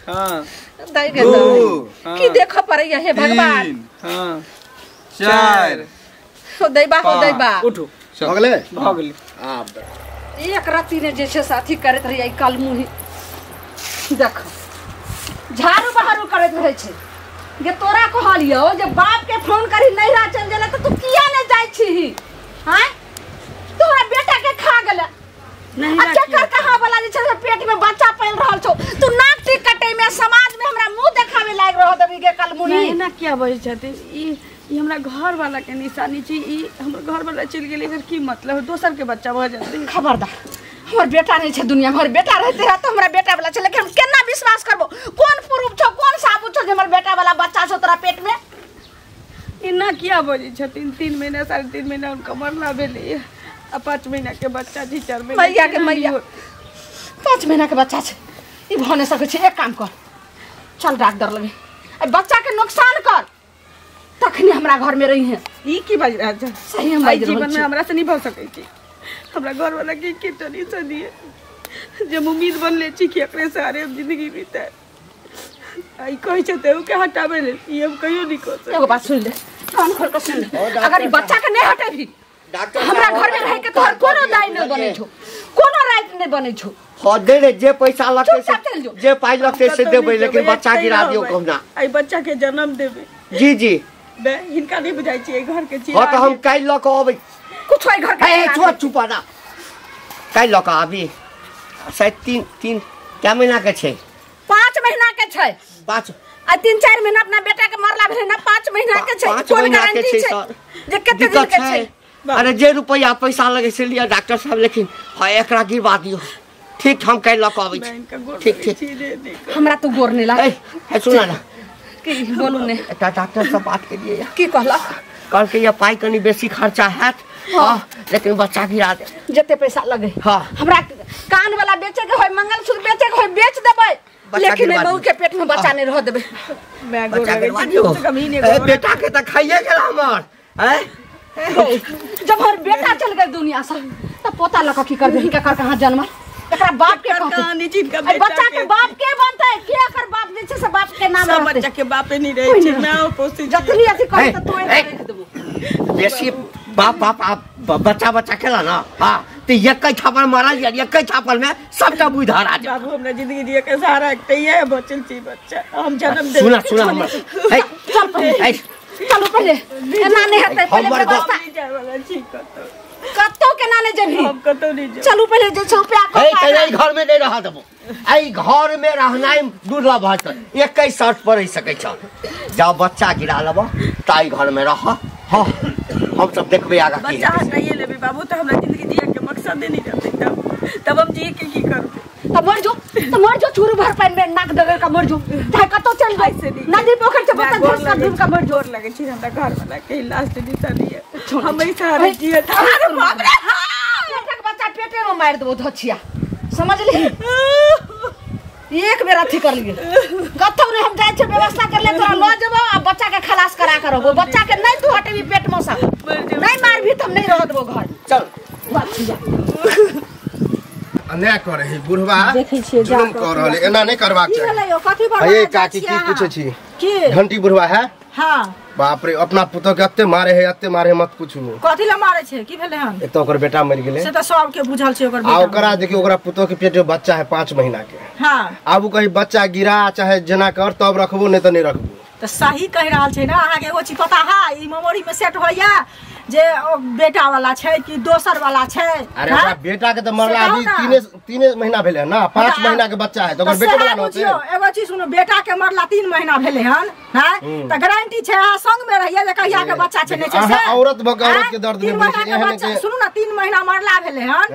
हां दाई के की देख पड़ैया हे भगवान। हां 4 हो दैबा हो दैबा। उठू भ गेलै भ गेलै। आब एक राति ने जे छै साथी करैत रहियै कल मुही देख झाड़ू बहारू करैत रहै छै जे तोरा कहलियौ जे बाप के फोन करी नैहरा चल गेलै त तू किया नै जाइ छीही? हां तोरा बेटा के खा गेलै। नहीं आ केकर कहाँ वाला जे छै पेट में बच्चा पैल रहल छौ तू नाक टिक कटै में समाज में हमरा मुंह देखावे लाग रहल देबी के कल मुही। नहीं ना क्या बजै छथिन ई ई हमरा घर वाला के निशानी छी। ई हमर घर वाला चलि गेलै एकर की मतलब दोसर के बच्चा भऽ जेतै। खबरदार हमर बेटा नहीं छै दुनिया में, हमर बेटा रहते रह त हमरा बेटा वाला छै, लेकिन हम केना विश्वास करबो? कोन प्रूफ छौ कोन साबुत छौ जे हमर बेटा वाला बच्चा छौ तोरा पेट में? एना किया बजै छथिन? 3 महीना 3.5 महीना हुनका मरला भेलै आ 5 महीना के बच्चा छै 4 महीना मैया के मैया 5 महीना के बच्चा छै ई भऽ नहि सकै छै। एक काम कर चल डॉक्टर लगे आ बच्चा के नुकसान कर तखनी हमरा घर में रही है। ई की बाजि रहल छै? सही हम बाजि रहल जीवन छी। में हमरा से नहीं भऽ सकै छै। हमरा घर वाला के की टेंशन दिए जे हम उम्मीद बनले छी कि एकरे सहारे हम जिंदगी बिताए। आई कहै छै ते के हटाबै लेल ई हम कहियो नहीं कह सकै। एगो बात सुन ले कान खोल के सुन ले, अगर ई बच्चा के नहीं हटेबी डॉक्टर हमरा घर में रह के तोहर कोनो दाई नहीं बनै छौ कोनो राइट नहीं बनै छौ। हां दे रे जे पैसा लगतै चुपचाप चलि जो। जे पाई लगतै से देबै लेकिन बच्चा गिरा दियौ कहना। आई बच्चा के जन्म देबै। जी जी बे हिनका नहीं बुझाइ छी घर के छी। हां त हम काल्हि ल के अबै कुछ घर के ए चुप चुप ना काल्हि ल के आबी। शायद 3 क्या महीना के छै? 5 महीना के छै। 5 आ 3-4 महीना अपना बेटा के मरला भेलै ना 5 महीना के छै। कोन गारंटी छै जे कते दिन के छै? अरे जे रुपया पैसा लगे से लिया डॉक्टर साहब लेकिन हां एकरा गिरवा दियो। ठीक हम काल्हि ल के अबै छी। ठीक ठीक हमरा तो गोर नहीं लागे। ए सुना ना की बोलू ने एकटा डॉक्टर से बात करिए। की कहलक? कहलकै ये पाई कनी बेसी खर्चा हैत हां लेकिन बच्चा गिरा दे जते पैसा लगे। हां हमरा कान वाला बेचे के होय मंगलसूत्र बेचे के होय बेच देबै लेकिन बहू के पेट में बच्चा नहीं रह देबै। मैं गोर लगे छी कमी नहीं ए बेटा के त खाइए गेल हमर। हैं जब हमर बेटा चल गेल दुनिया से त पोता लक की करबै? हिनका कर कहां जन्मल? एकरा बाप के कहानी छी इनका बेटा बच्चा के बाप के बनतै? के एकर बाप जे छै से बाप के नाम सब रहतै? बच्चा के बापे नहीं रहै छै मैं ओ पोसै जतनी अथी करी त तोड़ रख देबो। बेसी बाप बाप आप बच्चा बच्चा खेला ना। हां त एकै छापल मारल यार एकै छापल में सबटा बुझ धरा जा। बाबू हमरा जिंदगी जिए के सहारा एकटा ये बचल छी बच्चा हम जन्म दे। सुना सुना हमर ए चल पहिले चलू पहिले एना नहीं हेतै पहिले व्यवस्था नहीं जाय वाला छी कतौ कतौ केना नहीं जेबही? हम कतौ नहीं जेबै। चलू पहिले जे छै रुपया ए कहीं घर में नहीं रह देबो। एहि घर में रहनाइ दुर्लभ है। एकै शर्त पर रहि सकै छ जाओ बच्चा गिरा लेबो ताई घर में रह। हां हम सब देखबै आगा की बच्चा हटाइए लेबै बाबू त हमरा जिंदगी जिए के मकसद नहीं रहतै तब तब हम जिए के की करबै? त मर जो त मर जो चूरू भर पानि में नाक दगड़ के मर जो चाहे कतौ चल जाए नदी पोखर छै बता धस के डूब के मर जो। जोर लगे छी हमरा घर वाला के लास्ट निशानी है हम ही सहारे जिए। अरे बाप रे पेटक बच्चा पेटे में मार देबो धछिया समझली? एक बेर अथी कर लिए कतौ नहीं हम जाइ छै व्यवस्था कर ले तोरा ल जेबो आ बच्चा के खलास करा के रहबो। बच्चा के नहीं तू हटेबी पेट में से नहीं मारबी त हम नहीं रह देबो घर। चल बच्चिया अन्याय कर रही बुढ़वा देखै छियै जा जुलुम कर रहल एना नहीं करबाक की चाही। भेलै यौ कथी पर अरे काकी की पूछै छी की घंटी बुढ़वा है? हां बाप रे अपना पुतोह के अत्ते मारे है मत पूछू। कथी ल मारे छै की भेलै हन? एक तो ओकर बेटा मरि गेलै से त सब के बुझल छै ओकर आ बेटा ओकरा देखियो ओकरा पुतोह के पेट में बच्चा है 5 महीना के। हां आब उ कही बच्चा गिरा चाहे जेना कर तब रखबो नहीं त नहीं रखबो। त सही कहि रहल छै ना अहाँ के एगो चीज पता है ई मेमोरी में सेट होइया जे ओ बेटा वाला छै कि दोसर वाला छै? अरे ओकरा बेटा के त मरला अभी 3 महीना भेलै ना 5 महीना के बच्चा है त ओकर बेटा वाला न होतै। एगो चीज सुनू बेटा के मरला 3 महीना भेलै हन हैं त गारंटी छै अहाँ संग में रहिए जे कहिया के बच्चा छै नहीं छै से। अहाँ औरत भ के औरत के दर्द नहीं बुझै एहन के सुनू ना 3 महीना मरला भेलै हन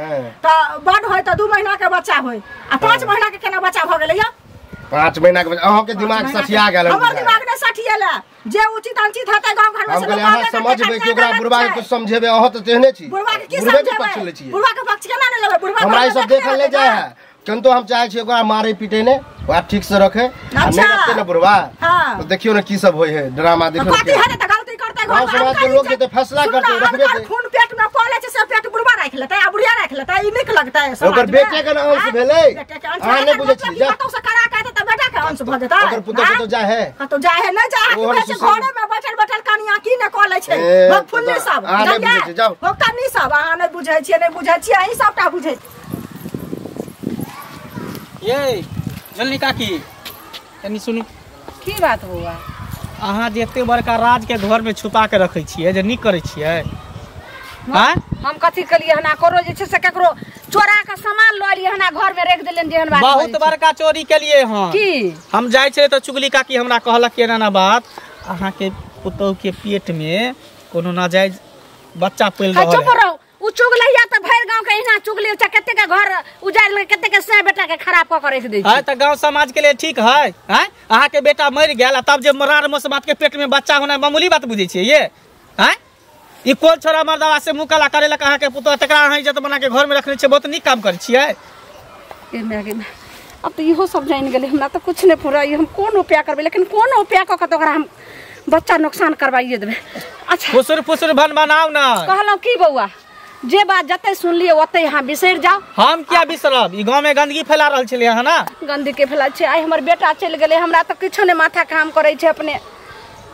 त बड होय त 2 महीना के बच्चा होय आ 5 महीना के केना बच्चा भ गेलै या? 5 महीना के अहाँ के दिमाग सठिया गेल। हमर दिमाग ने सठिएल जे उचित अनुचित हेतै गांव घर में हम कहलियै अहाँ समझबै कि ओकरा बुढ़वा के कुछ समझेबै अहाँ त तेहने छी बुढ़वा के की बुढ़वे के पक्ष समझेबै? लै छियै। बुढ़वा के पक्ष केना नै लेबै? बुढ़वा हमरा ई सब देखल नहीं जाय है किंतु हम चाहे छी ओकरा मारे पीटे ने ओकरा ठीक से रखे आ नहीं रखते ना बुढ़वा हां तो देखियो ना की सब होय है ड्रामा देखियो कथी हेतै त गलती करतै घर गांव समाज के लोग जे फैसला करतै रखबे के खून पेट में पले छै से पेट बुढ़वा राख लेतै आ बुढ़िया राख लेतै ई नीक लगतै ओकर बेटे के ना अंश भेलै अहाँ नहीं बुझै छी कतौ से करा के त बेटा के अंश वंश भऽ जेतै ओकर पुतोह कतौ जाय है कतौ जाय है नहि जाय है छै घरे में बैठल बैठल कनिया की ने कऽ लै छै भगफुल्ली सब जाओ भगतनी सब अहाँ नहि बुझै छियै नहि बुझै छियै अहीं सबटा बुझै ये जल्दी काकी तनी सुनू की बात बौआ अहाँ जे एते बड़का राज के घर में छुपा के रखै छियै जे नीक करै छियै हां हम कथि कलियै हना करो जे छै से केकरो चोरा के सामान ल लियै हना घर में रख देलन जेहन बात बहुत बड़का चोरी केलियै हन की हम जाय छै त चुगली काकी हमरा कहलक कि एना ना बात अहाँ के पुतोह के पेट में कोनो नाजायज बच्चा पैल रहल है। चुप रहो उ चुगलैया त भरि गांव के एना चुगली छै कते के घर उजाड़ ले कते के से बेटा के खराब क के रख दै छै। हां त गांव समाज के लिए ठीक है हैं अहाँ के बेटा मर गेल आ तब जे मरार मसमात के पेट में बच्चा होना मामूली बात बुझै छियै ये हैं ई कोन छोरा मर्दावा से मुंह काला करे लक अहाँ के पुतोह तकरा अहाँ इज्जत बना के घर में रखने छियै बहुत नीक काम करै छियै। ए my गे अब त इहो सब जानि गेलै हमरा त कुछ नै पूरा हम कोन उपाय करबै लेकिन कोन उपाय क के त ओकरा हम बच्चा नुकसान करवाइए देबै। अच्छा फुसुर फुसुर भन बनाउ ना कहलौं की बौआ जे बात जते सुनलियै ओते अहाँ बिसरि जाउ। हम किया बिसरब ई गांव में गंदगी फैला रहल छलियै अहाँ ना गंदगी के फैला छै आइ हमर बेटा चलि गेलै हमरा त किछो नै माथा काम करै छै अपने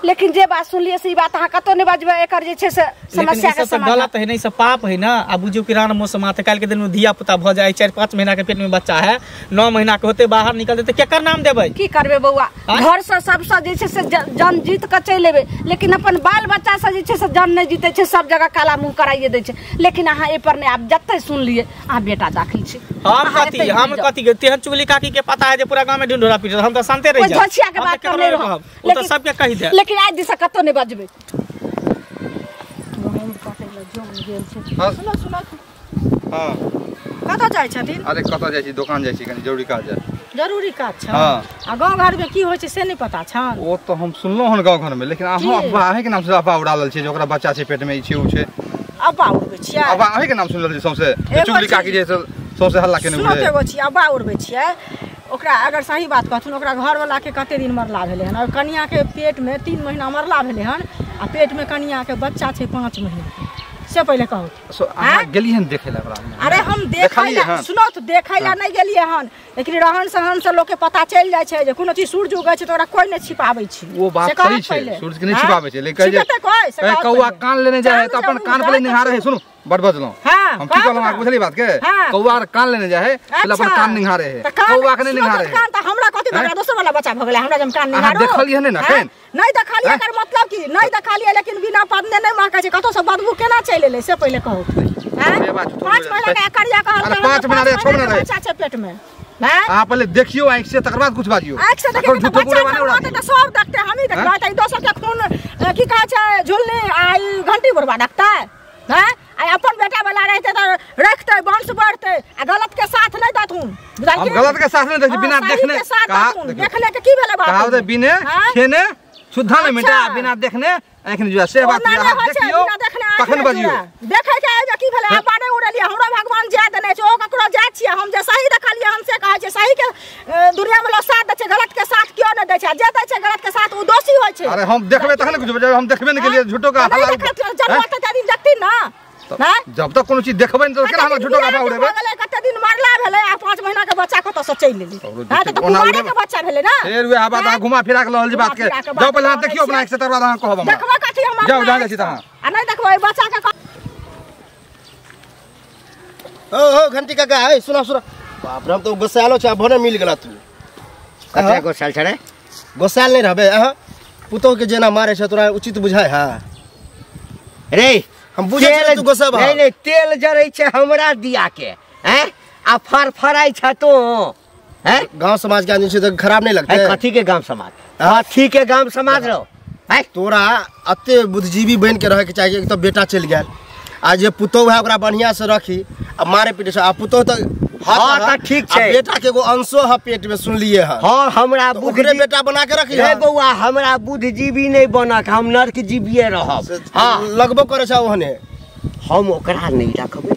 लेकिन जे बात सुनलियै से ई बात अहाँ कतौ नै बजबै एकर जे छै से समस्या के समाधान गलत है नहीं सब पाप है ना। आ बुझियौ कि रान मौसम आते काल्हि के दिन में धिया पुता भ जाय 4-5 महीना के पेट में बच्चा है 9 महीना के होते बाहर निकल जेतै केकर नाम देबै की करबै बौआ घर से सबसे जे छै से जन जीत के चलि एबै लेकिन अपन बाल बच्चा से जे छै से जन नहि जीतै छै सब जगह काला मुँह कराइए दै छै लेकिन अहाँ एहि पर नहि आब जते सुनलियै अहाँ बेटा दाखिल छै। हम कथी तेहन चुगली काकी के पता है जे पूरा गांव में ढिंढोरा पीटत हम त शांते रहि जाब धोछिया के बात कर नहि रहब ओ त सबके कहि दे लेकिन आज दिशा कतौ नहि बजबै। सुनो सुनो हां कतऽ जाइ छथिन? अरे कतऽ जाइ छी दोकान जाइ छी कनी जरूरी काज है। जरूरी काज छै हां आ गांव घर में की होइ छै से नहि पता छन? ओ त हम सुनलौं हन गांव घर में लेकिन अहाँ अफवाह अहीं के नाम से अफवाह उड़ा लेल छी जे ओकरा बच्चा छै पेट में ई छै उ छै अफवाह उड़बै छियै अफवाह अहीं के नाम सुन लेल छी सौंसे चुगली काकी जे सौंसे हल्ला केने सुनो एगो छी अफवाह उड़बै छियै ओकरा अगर सही बात कहथुन ओकरा घरवाला के कते दिन मरला भेलै हन और कनिया के पेट में 3 महीना मरला भेलै हन आ पेट में कनिया के बच्चा छै 5 महीना के से पहले कहू अहाँ गेलियै हन देखै ला ओकरा? अरे हम देखै ला सुनो तो देखै ला नहि गेलियै हन लेकिन रहन सहन से लोक के पता चलि जाइ छै जे कोनो चीज सूरज उगै छै त ओकरा कोइ नहि छिपाबै छै। वो बात सही छै सूरज के नहि छिपाबै छै लेकिन कौआ कान लेने जाइ है त अपन कान पर निहारे है। सुनू बड़ बजलौं हम की कहलौं अहाँ बुझलियै बात के कौआ कान लेने जाइ है त अपन कान निहारे है कौआ के नहि निहारे है कान त हमरा कथि भऽ गेलै दोसर वाला बच्चा भऽ गेलै हमरा जम कान निहारो अहाँ देखलियै ने एखन नहि देखलियै एकर मतलब की नहि देखलियै लेकिन बिना पदने नहि महकै छै कतौ से बदबू केना चलि एलै से पहिले कहू। 5 महीना के करिया कहल 5 महीना रे 6 महीना रे बच्चा छै पेट में अहाँ पहिले देखियौ आँखि से तकर बाद कुछ बाजियौ आँखि से देखियौ झूठो पूरे माने उड़ा त सब देखते हमही देखबै त ई दोसर के खून की कहै छै झुलनी आ ई घंटी बुढ़वा देखतै हैं आ अपन बेटा वाला रहते त रखते वंश बढ़ते आ गलत के साथ नहीं देथुन हम गलत के साथ नहीं दै बिना देखने देखने के की भेलै बात कहावत बिने खेने शुद्धा नहीं मिटा बिना देखने आँखि जुआ से बात अहाँ देखियौ तखन बजियौ देखै के आबि की भेलै अब्बा नहि उड़ेलियै हमरा भगवान जाय देने छै ओ ककरो जाय छियै हम जे सही देखलियै हम से कहै छियै सही के दुनिया में लोग साथ दै छै गलत के साथ कियो नहि दै छै जे दै छै गलत के साथ ओ दोषी होइ छै। अरे हम देखबै तखन कुछ बजबै हम देखबे नहि केलियै झूठो का हल्ला जन्म त दिन देखथिन ना जब तक कोनो चीज देखबै नहि त केना हमरा झूठो का अफवाह उड़ेबै? कते दिन मरला भेलै आ 5 महीना के बच्चा कतौ से चलि एलै हां त कुमारे के बच्चा भेलै ना फेर वएह बात अहाँ घुमा फिरा के लहल जे बात के जाउ पहिले अहाँ देखियौ अपना आँखि से तकर बाद अहाँ कहब हमरा देखबै कथी हम जाउ जाउ छी त अहाँ आ नहि देखबै बच्चा के। ओ हो घंटी काका ए सुना सुना बाप रे हम तो गोसालो छै भने मिल गेला तू कते गोसाल छै रे? गोसाल नहि रहबे अहाँ पुतोह के जेना मारे छै तोरा उचित बुझाय है रे? हम बुझै छियै तू गोसाब नहीं नहीं तेल जरै छै हमरा दिया के हैं आ फरफराइ छ तो हैं गांव समाज के आदमी छै त खराब नहीं लगते कथी के गांव समाज कथी के गांव समाज रहो हैं तोरा अते बुद्धिजीवी बन के रहे के चाहिए एक तो बेटा चलि गेल आ जे पुतोह है ओकरा बढ़िया से रखी आ मारे पीटे छै आ पुतोह त हां त ठीक छै बेटा के एगो अंशो है पेट में सुनलिए है हां हमरा बुद्धि बेटा बना के रखी रे बौआ हमरा बुद्धिजीवी नहीं बनक हम नर्क जीविए रहब हां लगबो करे छै ओहने हम ओकरा नहीं रखबै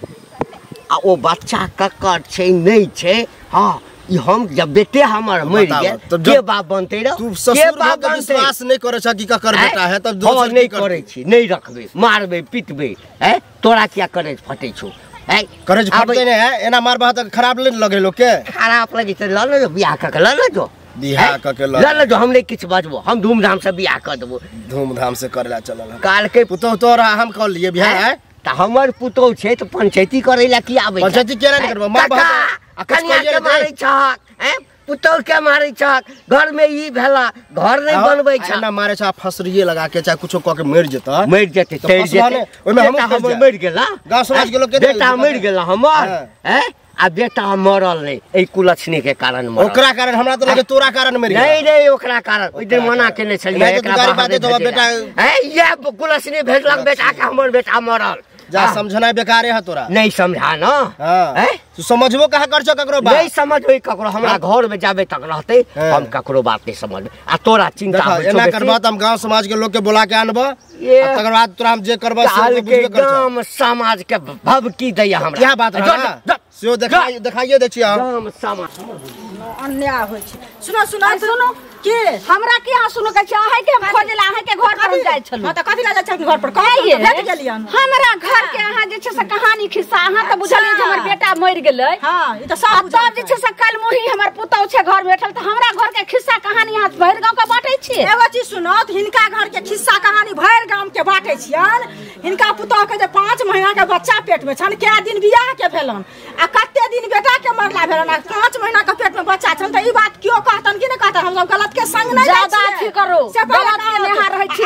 आ ओ बच्चा ककर छै नहीं छै हां ई हम जब बेटे हमर मरि गेल के बाप बनतै रे? तू ससुर बाप के विश्वास नहीं करे छ कि ककर बेटा है तब दोसर नहीं करे छी नहीं रखबै मारबै पिटबै हैं तोरा किया करे फटै छौ हैं करे फटते नहीं है एना मारबा त खराब नहीं लगे लोग के खराब लगे त ल ल बियाह क ल ल जो बियाह क के ल ल जो हम नहीं किछ बजबो, हम धूमधाम से बियाह क देबो। धूमधाम से करेला चलल काल के पुतोह तोरा हम कह लिए बियाह है त हमर पुतोह छै त पंचायती करेला की आबै? पंचायती केना नहीं करबो? मार आ कनिया के मारै छक, हैं पुतोह के मारै छक, घर में ई भेला घर नहीं बनबै छ। ना मारे छ फसरिए लगा के चाहे कुछो क के मर जेता, मर जेते तैर जेते। ओइ में हम मर गेला, गांव समाज के लोग के बेटा मर गेला हमर, हैं आ बेटा मरल नहीं एई कुलक्षणी के कारण मरल। ओकरा कारण हमरा त लगे तोरा कारण मर गेल। नहीं नहीं ओकरा कारण ओइ दिन मना केने छलियै एकरा बात तो बेटा हैं ये कुलक्षणी भेजलक बेटा के, हमर बेटा मरल। जा समझना बेकार है तोरा। नहीं समझा ना, हैं तू समझबो कहा कर छ ककरो बात? नहीं समझबै ककरो, हमरा घर में जाबे तक रहते हम ककरो बात नहीं समझबै। आ तोरा चिंता होइ छौ एना करबा त हम गांव समाज के लोग के बुला के अनबो, आ तकर बाद तोरा हम जे करबा से बुझबे कर। गांव समाज के भभकी दैया हमरा, इएह बात है सेहो देखाइए दै छी हम। गांव समाज अन्याय होइ छै। सुनो सुनो सुनो के हमरा के अहाँ सुनो कहै छी अहाँ के हम खोजला अहाँ के घर पर जाइ छलहुँ। हां त कथि ला जाइ छलहुँ घर पर? कहिए भेट गेलियन हमरा घर के अहाँ जे छै से कहानी खिस्सा अहाँ त बुझलियै जे हमर बेटा मरि गेलै। हां ई त सब तब जे छै से कल मुही हमर पुतौह छै घर बैठल त हमरा घर के खिस्सा कहानी अहाँ भरि गांव के बांटै छियै। एगो चीज सुनो त हिनका घर के खिस्सा कहानी भरि गांव के बांटै छियन। हिनका पुतौह के जे 5 महीना के बच्चा पेट में छन, कै दिन बियाह के भेलन आ कते दिन बेटा के मरला भेलन आ 5 महीना के पेट में बच्चा छन, त ई बात क्यों कहतन कि नहीं कहतन? हम सब गलत के संग नहीं ज्यादा अथी करो, गलत के नेहा रहै छी।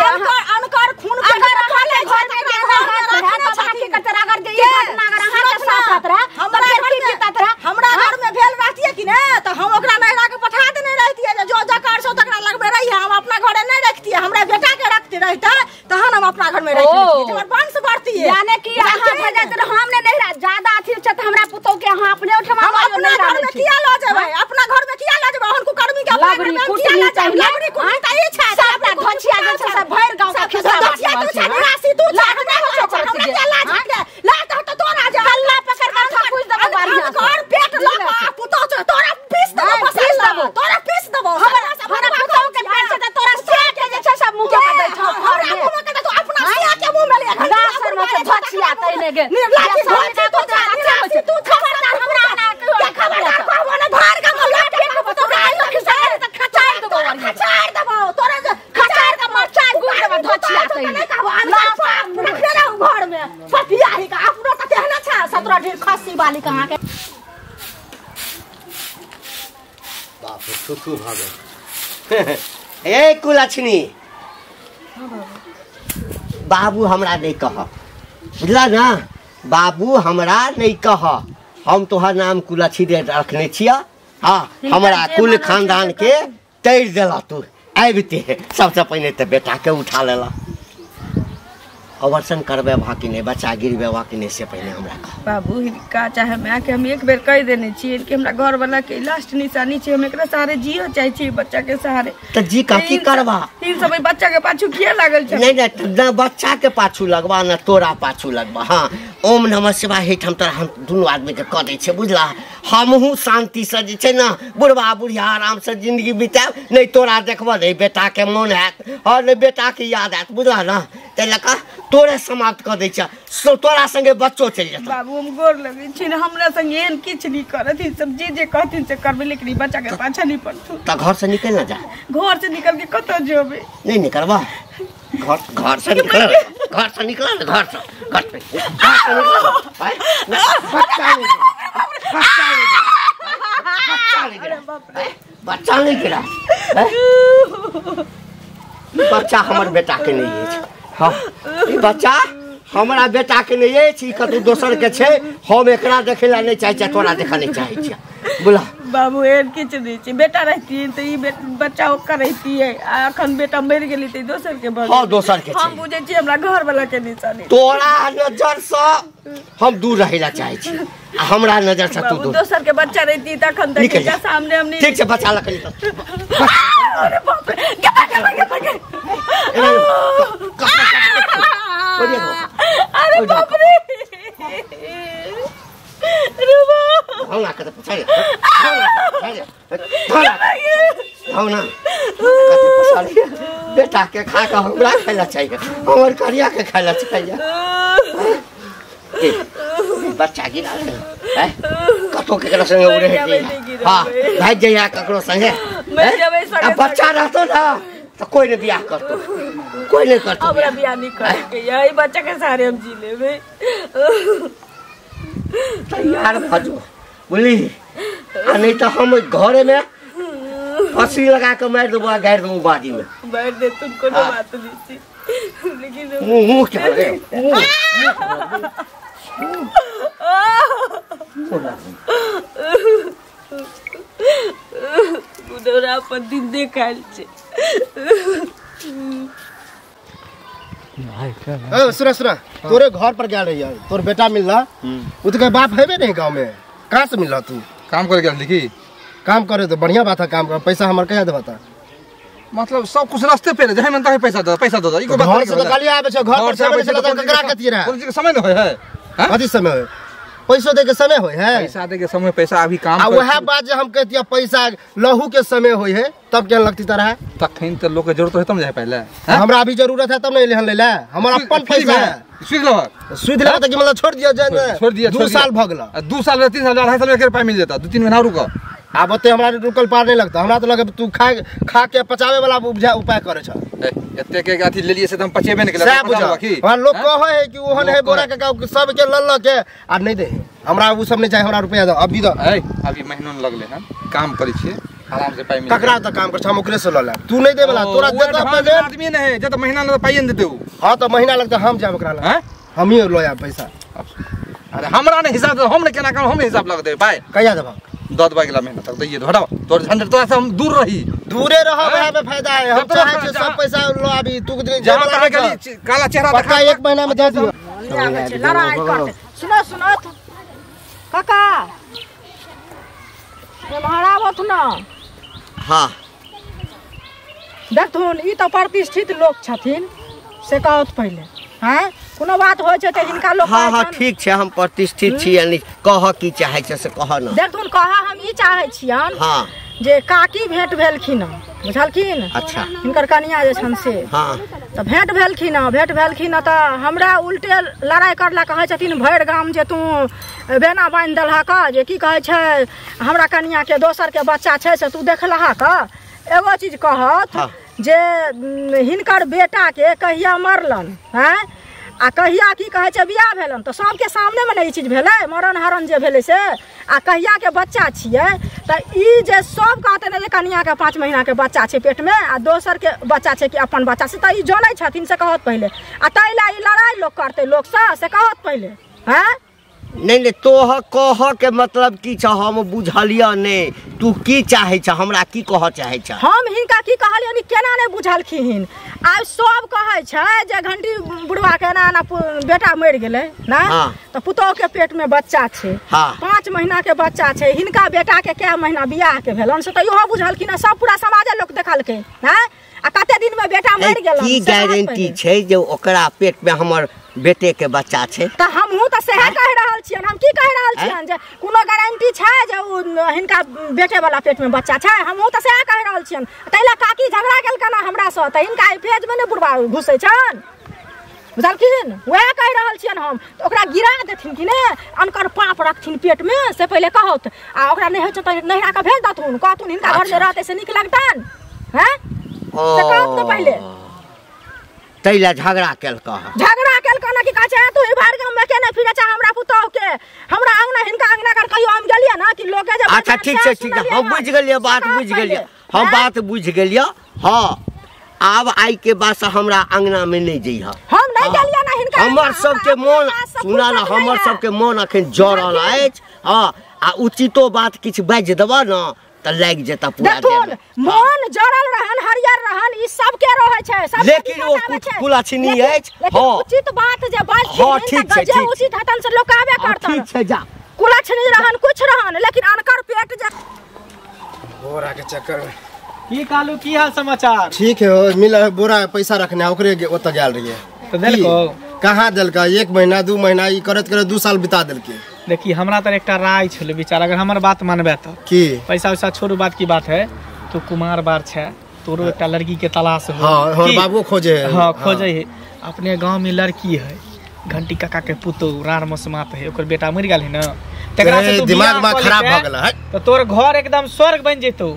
अनकर खून के अगर अहाँके घर में के रहत त अहाँ की करते? अगर जे ई घटना अगर अहाँ के साथ होत रहे त फेर की बीतत रहे? हमरा घर में भेल रहतिए कि ने त हम ओकरा नैहरा के पठा देने रहतिए, जे जो जकर सो तकरा लगबे रही, हम अपना घरे नहीं रखतिए, हमरा बेटा के रखते रहता तहन हम अपना घर में रखतिए, हमर वंश बढ़तिए। यानी कि अहाँ भेजत रहे हम ने नैहरा ज्यादा अथी छै त हमरा पुतौह के अहाँ अपने ओठमा अपना घर में किया ल जेबै? अपना घर में किया ल जेबै? हन कुकर्मी के अपना घर में किया ल जेबै? लबरी कुटी त ई छै सबटा घोचिया जे छै से भरि गांव के खिस्सा घोचिया तू छै निराशी तू छै, हमरा हमरा के लाज हटले लाज त तोरा जे हल्ला पकड़ के ठकुस देबो बढ़िया घर पेट ल के पुतौह छै तोरा पीस देबो, पीस देबो तोरा पीस देबो। हमरा पुतौह के पेट छै त तोरा से के जे छै सब मुंह के दै छौ, हमरा मुंह के तू अपना सिया के मुंह में ले लाज में छै घोचिया तैने गे लाठी घोची तू छै निराशी तू खबरदार हमरा ना के खबरदार कहबो ने भर गांव के लोग के तोरा आइलो खिस्सा त खचार देबो, खचार देबो तोरा खचार के मरचाई गुड़ देबो धोचिया तैने नहीं कहबो अनकर पाप रखने रहू घर में पतिया ही का अपनो त तेहने छै 17 ढेर खस्सी वाली कहाँ के। बाप रे थुथु भ गेल। ए कुलक्षणी बाबू हमरा नहीं कह, बुझला ना? बाबू हमरा नहीं कह, हम तोहर नाम कुलक्षणी रखने छिया। हाँ हमरा कुल खानदान के तैर देला तू आबिते सबसे पहिने त बेटा के उठा लेला। अवर्षण करबे भा कि नहीं, बच्चा गिरबे भा कि नहीं, से पहिने हमरा कह। बाबू हिनका चाहे माय के हम एक बेर कह देने छियै कि हमरा घर वाला के लास्ट निशानी छै, हम एकरा सहारे जियो चाहे छी, बच्चा के सहारे। त जी का की करबा? ई सब बच्चा के पाछू किया लागल छै? नहीं नहीं न बच्चा के पाछू लगबा न तोरा पाछू लगबा। हाँ ओम नमः शिवाय हेठ हम तोरा हम दुनू आदमी के कह दै छियै, बुझला? हमहूँ शांति से जे छै ना बुढ़बा बुढ़िया आराम से जिंदगी बितायब, नहीं तोरा देखबऽ नहीं बेटा के मोन हैत और नहीं बेटा के याद आयत, बुझला ना? ताहि लऽ कऽ तोरे समाप्त कऽ दै छियै, तोरा संगे बच्चो चलि जेतौ। बाबू हम गोर लगै छी, हमरा संगे एहन किछु नहि करत, ई सब जे जे कहथिन से करबै, लेकिन ई बच्चा के पाछा नहि पड़तौ। तऽ घर से निकलि ना जा। घर से निकल के कतऽ जेबै? नहीं निकलबा, घर घर से निकल, घर से निकल, घर से घर से निकल। बच्चा नहीं गिरा, बच्चा हमर बेटा के नहीं अछि। हाँ बच्चा हमरा बेटा के नहीं अछि, कतौ दोसर के छै, हम एकरा देखै ला नहीं चाहै छियै, तोरा देखऽ नहीं चाहै छियै। बोला बाबू एहन किछु नहि छै, बेटा रहतियै तऽ ई बच्चा ओकर रहितियै, आ अखन बेटा मरि गेलै तऽ दोसर के भऽ गेलै। हाँ दोसर के छै। हम बुझै छियै हमरा घर वाला के निशानी। तोरा नजर से हम दूर रहै ला चाहै छी, आ हमरा नजर से तू दूर। दोसर के बच्चा रहिती त अखन तक सामने हम नहीं। ठीक छै बच्चा लऽ के निकल। अरे बाप रे, गे गे गे। अरे बाप रे, भावना के पछाड़ि, भावना बेटा के खा के हमरा खाय ला चाहिए, हमर करिया के खाय ला चाहिए। बच्चा गिरा ले कतो केकरो संगे उड़े है। हां भाग जइया ककरो संगे। मर जेबै आ बच्चा रहतो ना तो कोई ने बियाह करतो, कोई नहीं करतो। हमरा बियाह नहीं करे के यही बच्चा के सहारे हम जी लेबै। तैयार भ जो बुझली, आ नहीं तो हम घरे में फांसी लगा के मार देबो आ गाड़ि देबो बाड़ी में। मार दे तुम कोनो बात नहीं छी, लेकिन मुंह क्या रे बुढ़ौरा अपन दिन देखायल छै। ए सुना सुना, तोरे घर पर गेल रहियै, तोर बेटा मिलला, उ तो बाप हेबे नहीं गांव में, कहाँ से मिलला तू? काम करे गेल की? काम करे तो बढ़िया बात है, काम कर, पैसा हमर कहिया देबा ता? मतलब सब कुछ रास्ते पे रहे, जहे मन तहे पैसा दे, पैसा दे। ई को बात घर से तो गाली आबे छै, घर पर से आबे छै त ककरा कथि रहे? कोन चीज के समय न होय है? कथि समय होय? पैसो दे के समय होय है? पैसा दे के समय, पैसा अभी काम आ वह बात जे हम कहतिया पैसा लहू के समय होय है तब केन लगती तरह है? तखन त लोग के जरूरत होय तब जाय पहले। हमरा अभी जरूरत है तब नहीं ले ले, हमर अपन पैसा है। सुध लह, सुध लह त की मतलब छोड़ दिया जाए? छोड़ दिया, 2 साल भ गेल। 2 साल 3 साल 2.5 साल में एक रुपया मिल जाता, 2-3 महीना रुक। आब ओते हमरा रुकल पार नहीं लगता, हमरा तो लगे तू खा खा के पचावे वाला उपाय करे छ। एते के अथी लेलिए से त हम पचेबे नहीं केला। हमरा लोग कहै है कि ओहन है बोरा के गाँव सब के ल ल के आ नहीं दे, हमरा उ सब नहीं चाहिए, हमरा रुपया दो अभी दो। ए अभी महीनो न लगले हन, काम करै छियै आराम से पाई मिल। ककरा त काम कर छ, हम ओकरे से ल ले, तू नहीं दे वाला, तोरा देता पहले आदमी नहीं है, जब महीना न पाई न देते उ। हां त महीना लगता, हम जाब ओकरा ल, हम ही ल आब पैसा। अरे हमरा ने हिसाब, हम ने केना काम, हम ने हिसाब लग देबै पाई कहिया देबा? 10 अगला महीना तक दैये दो, हटाओ तोर झंझट, तोरा से हम दूर रही, दूरे रह, वह में फायदा है। हम चाहे छे सब पैसा लो अभी, तू जहां तक खाली काला चेहरा पक्का 1 महीना में दे दियो। लड़ाई करते। सुनो सुनो काका, एम्हर आबथु न। हां देखथुन ई तो प्रतिष्ठित लोक छथिन से कहत पहिले, हैं कोनो बात होय छै त हिनका लोक। हां हां ठीक छै, हम प्रतिष्ठित छी, यानी कह की चाहे छै से कह न। देखथुन कह हम ई चाहे छियन हां जे काकी भेंट भेलखिन, बुझलखिन? अच्छा हिनकर कनिया जे छन से, हां त भेंट भेलखिन, भेंट भेलखिन त हमरा उल्टे लड़ाई करला कहै छथिन भरि गाम जे तू बेना बान्हि देलहक, जे की कहै छै हमरा कनिया के दोसर के बच्चा छै से तू देखलहक। एगो चीज कहत जे हिनकर बेटा के कहिया मरलन हैं आ कहिया की कहै छै बियाह भेलन, तऽ सबके सामने में ने ई चीज भेलै, मरण हरण जे भेलै से, आ कहिया के बच्चा छियै तऽ ई जे सब कहतै ने जे कनिया के 5 महीना के बच्चा छै पेट में आ दोसर के बच्चा छै कि अपन बच्चा छै, तऽ ई जनै छथिन से कहत पहिले, आ ताहि लए ई लड़ाई लोक करतै लोकसँ से कहत पहिले। हैं नहीं नहीं तोह कह के मतलब की छ हम बुझलिय नहीं, तू की चाहे छ, हमरा की कह चाहे छ? हम हिनका की कहलियनि केना नहीं बुझलखिन। आब सब कहै छै जे घंटी बुढ़वा के एना एना बेटा मरि गेलै ना, तऽ पुतोह के पेट में बच्चा छै, 5 महीना के बच्चा छै, हिनका बेटा के कै महीना बियाह के भेलन से तऽ इहो बुझलखिन, सब पूरा समाजे लोक देखलकै हैं आ कते दिन में बेटा मरि गेलन। की गारंटी छै जे ओकरा पेट में हमर बेटे के बच्चा छै? तऽ हमहूँ तऽ सएह कहि रहल छियनि, हम की कहि रहल छियनि जे कोनो गारंटी छै जे ओ हिनका बेटे वाला पेट में बच्चा छै? हमहूँ तऽ सएह कहि रहल छियनि, ताहि लए काकी झगड़ा केलकनि हमरासँ, तऽ हिनका एहि फेज में ने बुढ़बा घुसै छनि, बुझलखिन? वएह कहि रहल छियनि हम, तऽ ओकरा गिरा देथिन कि ने, अनकर पाप रखथिन पेट में से पहिले कहत, आ ओकरा नहि होइ छै तऽ नैहरा के भेज देथुन, कहथुन हिनका घर में रहतै से नीक लगतनि, हैं से कहत ने पहिले। तैला झगड़ा केलक, झगड़ा केलक ना कि कहै छै तू बाहर गाँव में केने फिरै छै हमरा पुतोह के, हमरा अंगना हिनका अंगना कर कहियो हम गेलियै ना कि लोके जे। अच्छा ठीक छै ठीक छै, हम बुझि गेलियै बात, बुझि गेलियै हम बात बुझि गेलियै। हां आब आई के बाद से हमरा अंगना में नहीं जइह। हम नहीं गेलियै ना हिनका, हमर सबके मोन सुना ना, हमर सबके मोन अखन जरल अछि। हां आ उचितो बात किछु बाजि देबऽ ना त लागि जेता पूरा देह। मोन जरल रहन हरियर रहन ई सबके रहै छै, सब लेकिन ओ कुलक्षणी अछि। हां उचित बात जे बाजथिन त जे उचित हतन से लोक आबे करतन। ठीक छै जा, कुलक्षणी रहन कुछ रहन लेकिन अनकर पेट जे बोरा के चक्कर में। की कालू की हाल समाचार? ठीक है, हो मिला बोरा पैसा रखने ओकरे ओतऽ गेल रहियै त देलको? कहाँ देलका, 1 महीना 2 महीना ई करत करत 2 साल बिता देलके। देखी हमरा तर एकटा राय छल विचार, अगर हमर बात मानबे त की पैसा वैसा छोड़ू, बात की बात है, तू कुमार बार छै, तोरो एकटा लड़की के तलाश हो। हां हमर बाबू खोजे है। हां खोजे है, अपने गांव में लड़की है, घंटी काका के पुतोह रार मसमात है, ओकर बेटा मरि गेल है ना, तकरा से तू दिमाग में खराब भ गेल है त तोर घर एकदम स्वर्ग बन जेतौ।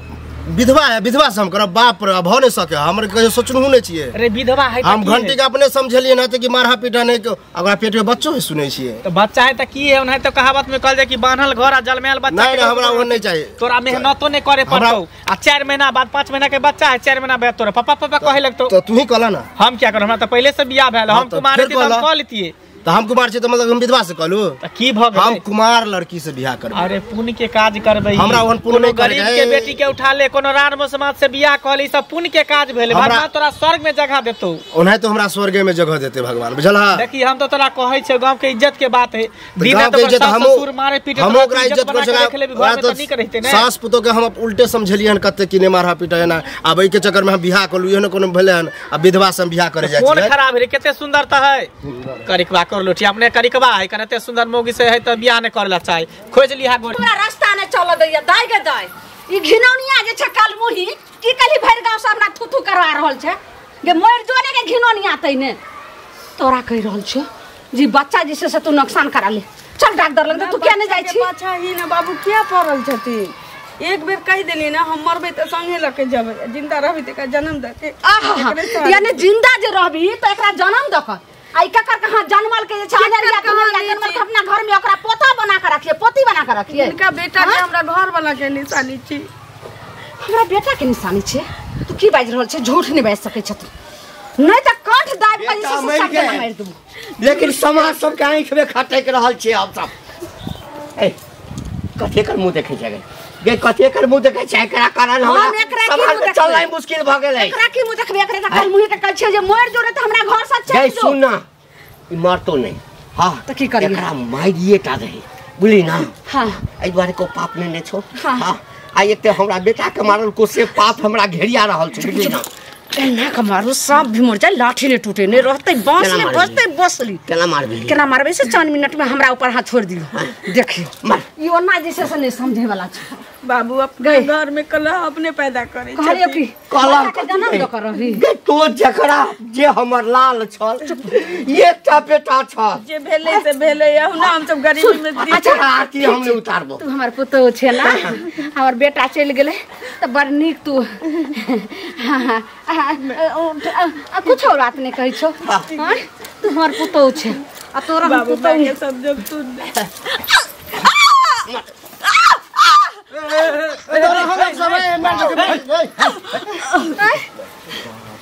विधवा है, विधवा से हम करब बाप रे भऽ नहीं सके, हमर कहियो सोचनहु नहीं छियै। अरे विधवा है हम घंटी के अपने समझलियै ना त कि मारहा पीटा नहीं के ओकरा पेट में बच्चो है सुनै छियै। तो बच्चा है त की है, ओनाहि तो कहावत में कहल जाय कि बान्हल घर आ जलमायल बच्चा। नहीं नहीं हमरा ओहन नहीं चाहिए। तोरा मेहनतो नहीं करे पड़तौ आ 4 महीना बाद 5 महीना के बच्चा है, 4 महीना बाद तोरा पापा पापा कहे लगतौ। तो तू ही कहला ना, हम क्या करब, हमरा त पहिले से बियाह भेल, हम कुमार रही त हम कह लेतियै। तो हम कुमार छी त मतलब हम विधवा से कहलू त की भ गेलै? हम कुमार लड़की से बियाह करबै। अरे पुण्य के काज करबै, हमरा ओहन पुण्य नहीं गरीब के बेटी के उठा ले, कोनो रान समाज से बियाह क ले, सब पुण्य के काज भेलै। भगवान तोरा स्वर्ग में जगह देतौ। ओनाहि तो हमरा स्वर्गे में जगह देते भगवान, बुझलहा? देखी हम तो तोरा कहै छै गांव के इज्जत के बात है, दिन तो ससुर मारे पीटे हम ओकरा इज्जत कर सका, तो नीक रहिते ने। सास पुतो के हम उल्टे समझलियै हन कते कि ने मारहा पीटा ना, आब एहि के चक्कर में हम बियाह कलू, एहन कोनो भेलै हन आ विधवा से हम बियाह करे जाइ छी। कोन खराब रे, कते सुंदर त है करिकबा कर लोटी अपने करिकबा है, कते सुंदर मोगी से है त बियाह ने करला चाहे, खोज लिहा गोरी। हमरा रास्ता ने चल दैया दाइ के दाइ, ई घिनौनिया जे छै कालमुही की कहली भरि गांव से हमरा थुथु करवा रहल छै गे, मरि जोने के घिनौनिया तैने तोरा कहि रहल छौ जी बच्चा जे छै से तू नुकसान करा ले, चल डॉक्टर लग तू किया ने जाइ छी? पाछा ही ना बाबू किया पड़ल छथिन, एक बेर कहि देली ना हम मरबै त संगे लके जेबै, जिंदा रहबी त एकरा जन्म दके। आहा यानी जिंदा जे रहबी त एकरा जन्म दक, आई ककर कहां जनमल के जे छै अनरिया कनरिया जनमल के अपना घर में ओकरा पोता बना के रखिए, पोती बना के रखिए। इनका बेटा के हमरा घर वाला के निशानी छी। हमरा बेटा के निशानी छी? तू की बाजि रहल छै, झूठ नहीं बाजि सकै छ तू, नहीं त कंठ दाबि के जे छै से मारि देबो। लेकिन समाज सब के आंखि में खटक रहल छै हम सब। ए कथि कर मुंह देखै छै गे, कथि कर मुंह देखै छै, एकरा कारण हमरा समाज में चलनाइ मुश्किल भ गेलै। एकरा की मुंह देखबै, एकरा त कल मुंह के कहै छै जे मरि जो रे त हमरा घर से चलि जो। गै सुन ना, ई मरतो नहीं। हां त की करियै, एकरा मारिए टा रही बुझली ना। हां एहि दुआरे को पाप ने छो। हां आ एक हमरा बेटा के मारल को से पाप हमरा घेरिया रहल छै बुझली ना। एना के मारू सब भी मर जाए, लाठी ने टूटे ने रहते, बांस ने बजते बसली। केना मारबी, केना मारबे से 4 मिनट में हमरा ऊपर हाथ छोड़ दियो। देखियो ई ओना जे से नहीं समझे वाला छै बाबू, अपने घर में कलह अपने पैदा करे कहलियो कि कलह के जन्म द कर रही गे तो जकरा जे हमर लाल छल एकटा बेटा छल जे भेलै से भेलै, अहुना हम सब गरीबी में। अच्छा आरती हम नहीं उतारबो, तू हमर पुतोह छे ना, हमर बेटा चलि गेलै त बड़ नीक तू। हां कुछ और बात नहीं कहै छौ, तू हमर पुतोह छे आ तोरा हम पुतोह के सब जब तू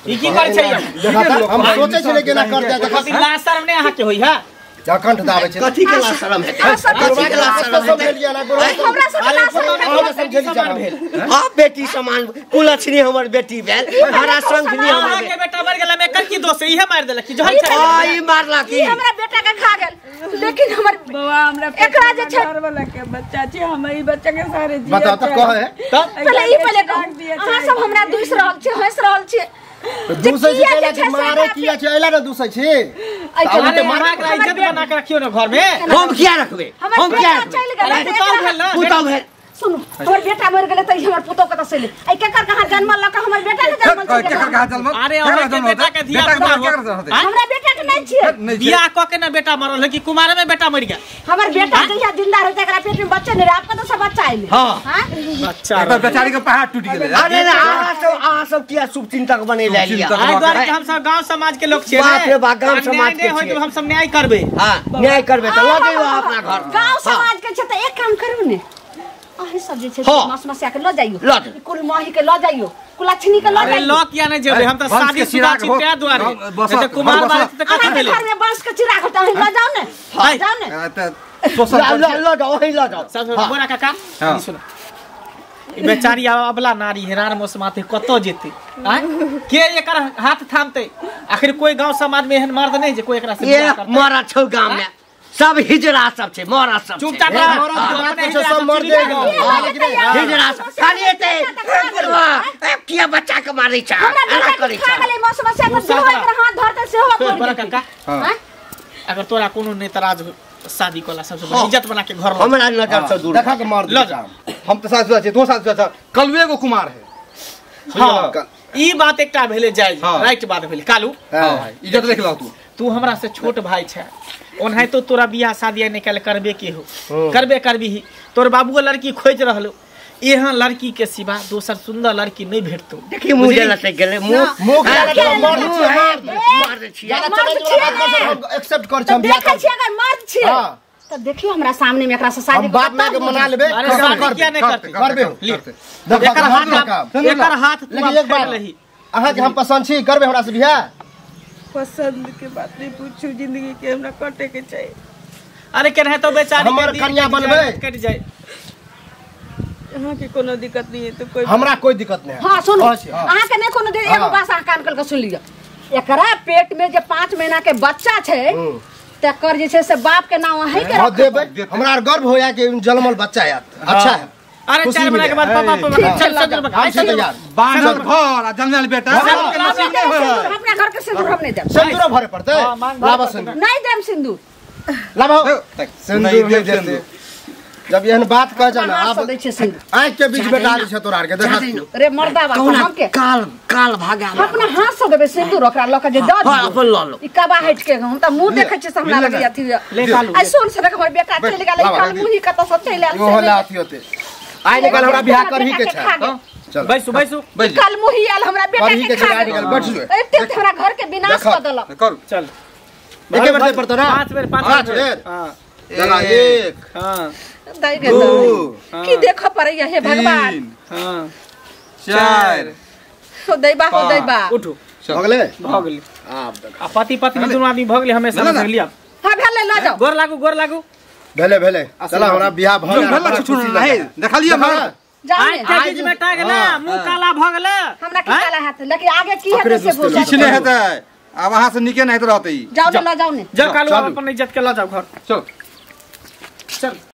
ई की करै छै? हम सोचै छियै केना करतै, देखै लाज शरम नै अहाँ के होई है, कंठ दाबै छै। कथी के लाज शरम हेतै? कथी के लाज शरम हेतै? हमरा सब लाज शरम भेल। हां बेटी समान कुलक्षणी हमर बेटी भेल, हरा संघनी हमर के बेटा मर गेल, एकर की दोष है? इहे मारि देलक की जहर छै? हां ई मारला की हमरा बेटा के खा गेल, लेकिन हमर बौआ हमरा एकरा जे छै घर वाला के बच्चा छै, हम ई बच्चा के सारे जी बताओ त कह है त पहिले ई पहिले कह, अहाँ सब हमरा दुस रहल छी, हंस रहल छी, दूसै छी कहला कि मारे किया छै, एला ना दूसै छी। अरे मारा के इज्जत बना के रखियो ना घर में। हम किया रखबे, हम किया रखबे? पुतौह भेल ना, पुतौह भेल। सुनु हमर बेटा मर गेलै त हमर पुतौह कतऽ से एलै? आई केकर कहां जन्मल लक हमर बेटा के जन्मल छै? केकर कहां जन्मल? अरे हमरा के बेटा के धिया पुता हमरा बेटा के नहीं छियै। बियाह क के ना बेटा मरल है कि कुमारे में बेटा मर गेल? हमर बेटा जहिया जिंदा रहते एकरा पेट में बच्चा नहीं, आप कतऽ से बच्चा एलै? हां बच्चा एकर बेचारी के पहाड़ टूट गेलै। अरे अहाँ सब किया शुभ चिंतक बनेले लिया? एहि दुआरे हम सब गांव समाज के लोग छियै। बाप रे बाप, गांव समाज के छियै, हम सब न्याय करबै। हां न्याय करबै त ल जइयो अपना घर। गांव समाज के छै त एक काम करू ने, अहीं सब जे छै मस मसिया के ल जाइयो, कुल माही के ल जाइयो, कुलक्षणी के ल जाइयो। अरे ल किया नहीं जेबै, हम त शादी शुदा छी तै दुआरे। त कुमार बारे त कथि भेलै? घर में बांस के चिराग होता है, ल जाओ ने, जाओ ने। ल ल जाओ, वही ल जाओ। सब बोरा काका सुन, ई बेचारी अबला नारी हेरार मौसमाते कतौ जेतै? आय के एकर हाथ थामतै? आखिर कोई गांव समाज में एहन मर्द नहीं जे कोई एकरा से बियाह करतै। मरा छौ गांव में सब हिजड़ा सब छै, मरा सब चुपचाप रह, सब मर जाएगा हिजड़ा सब खाली एते बुढ़वा किया बच्चा के मारै छै, एना करै छै। खा गेलै मौस मसिया के सेहो एकर हाथ धरतै सेहो बड़ा काका। अगर तोरा कोनो नहीं तराज शादी कोला सबसे इज्जत बना के घर हमरा नजर से दूर देखा के मार दे। हम त साथ छै, तो साथ छै, कलुए को कुमार है। हां ई बात एकटा भेलै जायज राइट बात भेलै। कालू हां इज्जत देख लौ तू, तू हमरा से छोट भाई छै, ओनाहितो तो तोरा बियाह शादी निकाल करबे के हो, करबे करबी ही। तोर बाबूओ लड़की खोज रहलो, एहन लड़की के सिवा दोसर सुंदर लड़की नहीं भेटतो। देखी मुंह जे लटक गेलै, मुंह मुंह मार मार दे छियै। हम एक्सेप्ट कर छी, हम देखै छी अगर मर्द छी त देखियो हमरा सामने में एकरा से शादी बाप माय के मना लेबे। अरे शादी किया नहीं करते? करबे एकर हाथ, एकर हाथ लेकिन एक बात अहाँ के हम पसंद छी, करबे हमरा से बियाह? पसंद के बात नहीं पूछू, जिंदगी के हमरा कटे के चाहिए। अरे केना तो बेचारी हमर कन्या बनबे कट जाए। अहाँ के कोनो दिक्कत नहीं है तो कोई हमरा कोई दिक्कत नहीं है। हां सुनू, अहाँ के नहीं कोनो एगो बात अहाँ कान कर के सुन लियो, एकरा पेट में जे 5 महीना के बच्चा छै तकर जे छै से बाप के नाम अहीं के रख देबै। हमरा आर गर्व होया कि जन्मल बच्चा आयत। अच्छा है। अरे 4 महीना के बाद पापा पापा चल चल चल बांझल घर आ जन्मल बेटा के नसीब नहीं होय। अपना घर के सिंदूर हम नहीं देब। सिंदूर भरे पड़तै, लाबा सिंदूर नहीं देब, सिंदूर लाबा सिंदूर नहीं देब। जब एहन बात कह जा ना आप आँख के बीच बेटा छै तोरा आर के देखा रे मर्दा बाप हम के काल काल भागा अपना हाथ से देबे सिंदूर ओकरा ल के जे द अपन ल लो ई कबा हट के हम त मुंह देखै छी से हमरा लगे अथी ले कालू आ सुन से हमर बेटा चलि गेलै काल मुंह ही कत सब चलि आयल यो होला अथी होते आइ निकल हमरा बियाह करही के छै। चल बैसू बैसू काल मुंह ही आयल हमरा बेटा के खा गेल बैठ जो एते हमरा घर के विनाश क देलक। कर चल एके बेर दे पड़तो ना 5 बेर 5 बेर। हां लगा 1 हां दाई गे की देखो पड़ैया हे भगवान। हां 4 हो दैबा हो दैबा उठू भ गेलै भ गेलै। आब देख आ पति पत्नी दुनू आदमी भ गेलै हमेशा लिया। हां भेलै ल जाओ गोर लागू गोर लागू भेलै भेलै चला हमरा बियाह भ गेल खुशी है देखलियै हमरा आइ के बीच में टाग ना मुंह काला भ गेलै हमरा की काला हाथ लेकिन आगे की हेतै से भूल किछ नै हेतै आब अहाँ से निके नै रहतै। जाओ ने ल जाओ ने जा कालू अपन इज्जत के ल जाओ घर चल चल।